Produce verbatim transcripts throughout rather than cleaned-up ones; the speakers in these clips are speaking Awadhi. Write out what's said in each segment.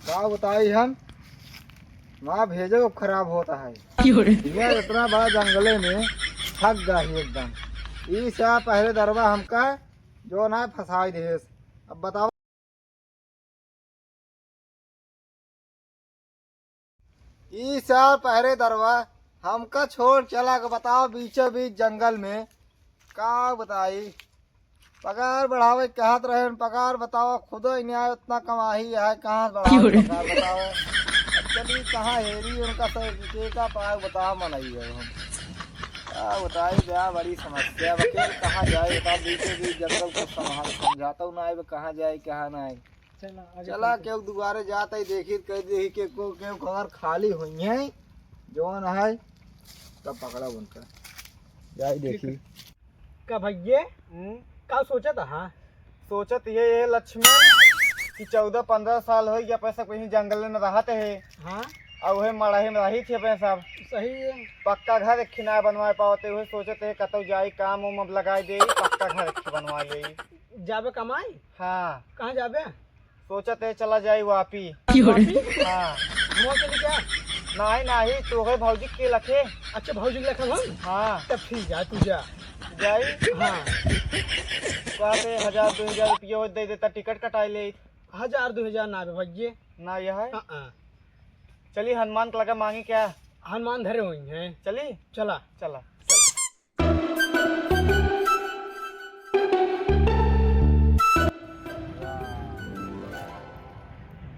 का बताई हम, माँ भेजो खराब होता है। क्यों रे? दुनिया इतना बड़ा जंगले में थक गई एकदम। ई सा पहरे दरवा हमका जो ना फंसाई देस। अब बताओ, ई सार पहरेदरवा हमका छोड़ चला के बताओ बीचों बीच जंगल में, का बताई? पगार बढ़ावे कहत रहे, पगार बताओ, खुदो ही नहीं आए, उतना कमाही है, कहाँ से बढ़ावे क्यों रे? पगार बताओ? अब चली कहाँ हेरी उनका से, के का पाग बताओ, मनई है हम। का बताई बया, बड़ी समस्या बा, अकेल कहाँ जाए, बता, बीचों बीच जंगल को संभाल, समझाता हूँ ना आए, कहाँ जाए, कहाँ ना आए। चला, आगे चला, चलते। केहू दुआरे जात है, देखी, कह दे के को, केहू घर खाली होई है, जौन है, तब पकड़ा उनका। जाई ठीक देखी। है। का भैये, हम्म? का सोचत हा? सोचत ये, ये लक्ष्मण कि चौदह पन्द्रह साल हो गया, पैसा कहीं जंगल में रहत है। हाँ। और वही मड़ाही में रही थे पैसा। सही है। पक्का घर एक ना बनवा पावते, वही सोचत है कतौ जाई काम उम अब लगाई दे, पक्का घर एक बनवा ले। जाबे कमाई? हाँ। कहाँ जाबे? सोचत है चला जाई वापी। क्यों रे? वापी? हाँ। घुमा के लेके आ। नाही, नाही, तोहरे भौजी के लखे। अच्छा, भौजी के लखे हम? हाँ। तब ठीक जा, तू जा। जाई? हाँ। कहते हजार दो हजार रुपये हो दे देता, टिकट कटाई ले। हजार दो हजार ना बे भैये। ना ये है? हाँ, हाँ। चली हनुमान के लगा मांगी क्या? हनुमान धरे हुई हैं। चली? चला। चला। राम,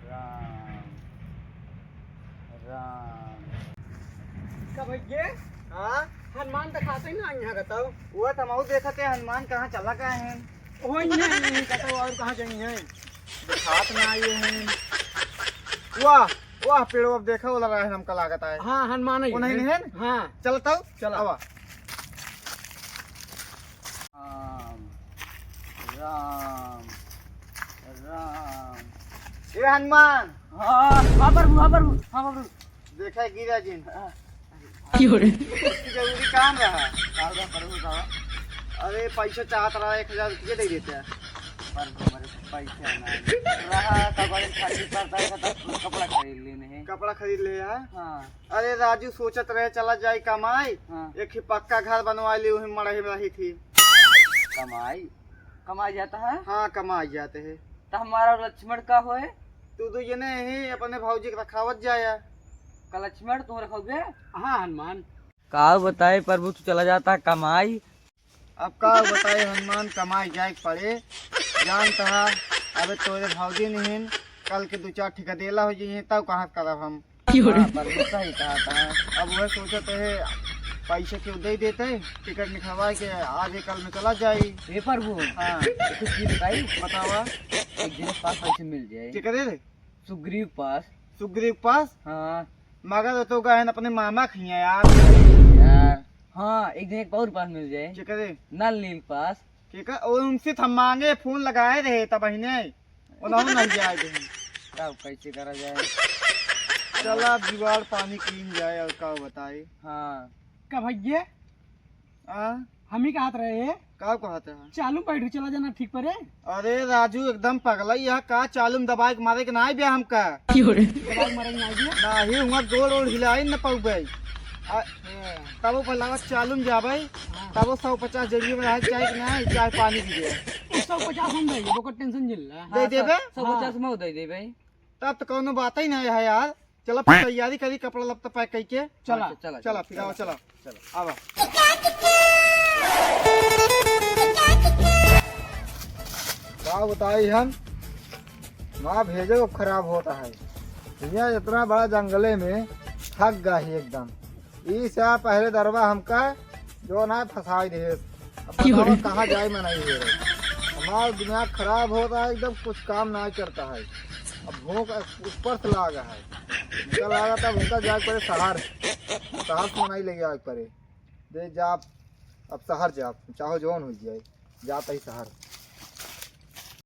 राम, राम। का भैया? हाँ? हनुमान दिखाते ही ना यहाँ का तो। वो तो मऊ देखते हैं, हनुमान कहाँ चला गए हैं? वही नहीं, नहीं कहता वो और कहाँ जाई हैं? दिखात ना आए हैं। वाह, वाह, पेड़ो अब देखा वो लगा है, हमका लागत है। हाँ, हनुमान ही वो नहीं है। नहीं है? हाँ। चलता हूँ? चला। आवा। राम, राम, राम। ए हनुमान। हाँ, हाँ प्रभु, हाँ प्रभु, हाँ प्रभु। देखा है गिरा जिन। हाँ। क्यों रे? उसकी जरूरी काम रहा। का बा प्रभु, का बा? अरे पैसा चाहत रहा, एक हजार रुपये दे देते हैं। प्रभु, हमारे पास पैसा ना है। रहा, तब बड़े खाली करता है, तो कपड़ा खरीद लेने हैं। कपड़ा खरीद ले यार। हाँ। अरे राजू, सोचत रहे चला जाई कमाई, हाँ। एक ही पक्का घर बनवा ली, वही मड़ही में रही थी। कमाई? कमाई जाता है? हाँ, कमाई जाते हैं। तो हमारा लक्ष्मण का होए? तू तो ये नहीं ही अपने भौजी के रखावत जाया। का लक्ष्मण तू रखोगे? हाँ हनुमान। का बताए प्रभु, तू चला जाता कमाई, अब का बताई हनुमान, कमाई जाए के पड़े। जानत हा, अबे तोरे भौजी निहिन, कल के दो चार ठिका देला हो जाइए, तब कहाँ करब हम? क्यों रे? हाँ, प्रभु सही कहा था। अब वह सोचत है, पैसे क्यों दे देते, टिकट निकलवा के आज ही कल में चला जाई। ए प्रभु, हाँ। एक चीज बताई। बतावा। एक जने के पास पैसे मिल जाए। के करे रे? सुग्रीव पास। सुग्रीव पास? हाँ। मगर वो तो गए हैं अपने मामा खिया यार। यार, हाँ, एक दिन एक और पास मिल जाए। के करे? नल नील पास। के कर? ओ, उनसे तो हम मांगे, फोन लगाए रहे तब बहिने, उन्होंने नहीं जाए दे। तब कैसे करा जाए? चला, अब जुगाड़ पानी कीन जाए और का बताए। हाँ। का भैया? आ? हम ही कहत रहे। का कहत है? चालू बैठ चला जाना ठीक परे। अरे राजू, एकदम पगला ही है का? चालू में दबाए के मारे के ना आइबे हमका। क्यों रे? दबाए के मारे के ना आइबे? नाही, हुआ गोड़ ओड़ हिलाई न पाउबे। आ, अच्छा। तब वो पहला चालू में जाबे, हाँ। तब वो सौ पचास जेबी में रहे, चाहे कि नहीं, चाहे पानी भी दे। सौ पचास हम दे देबे, ओकर टेंशन जिन ला। दे हाँ, देबे? सौ पचास हाँ। में दे देबे। तब तो कौनो बात ही नहीं है यार। चला फिर तैयारी करी, कपड़ा लत्ता पैक करके। चला। अच्छा, चला, चला, चला, फिर आओ, चला। चला। चला। आवा। का बताई हम, माँ भेजो खराब होता है। दुनिया इतना बड़ा जंगले में थक गई एकदम। ई सा पहरेदरवा हमका जो ना फंसाई दे। अब क्यों बताओ रे? कहाँ जाए में नहीं हो रही। हमारा दिमाग खराब होता है एकदम, कुछ काम ना करता है। अब भूख ऊपर से लागा है। उनका लागा तब उनका जाए पड़े शहर। शहर से नहीं ले जाए पड़े। दे जा, अब शहर जा, चाहो जौन हो जाए, जाता ही शहर।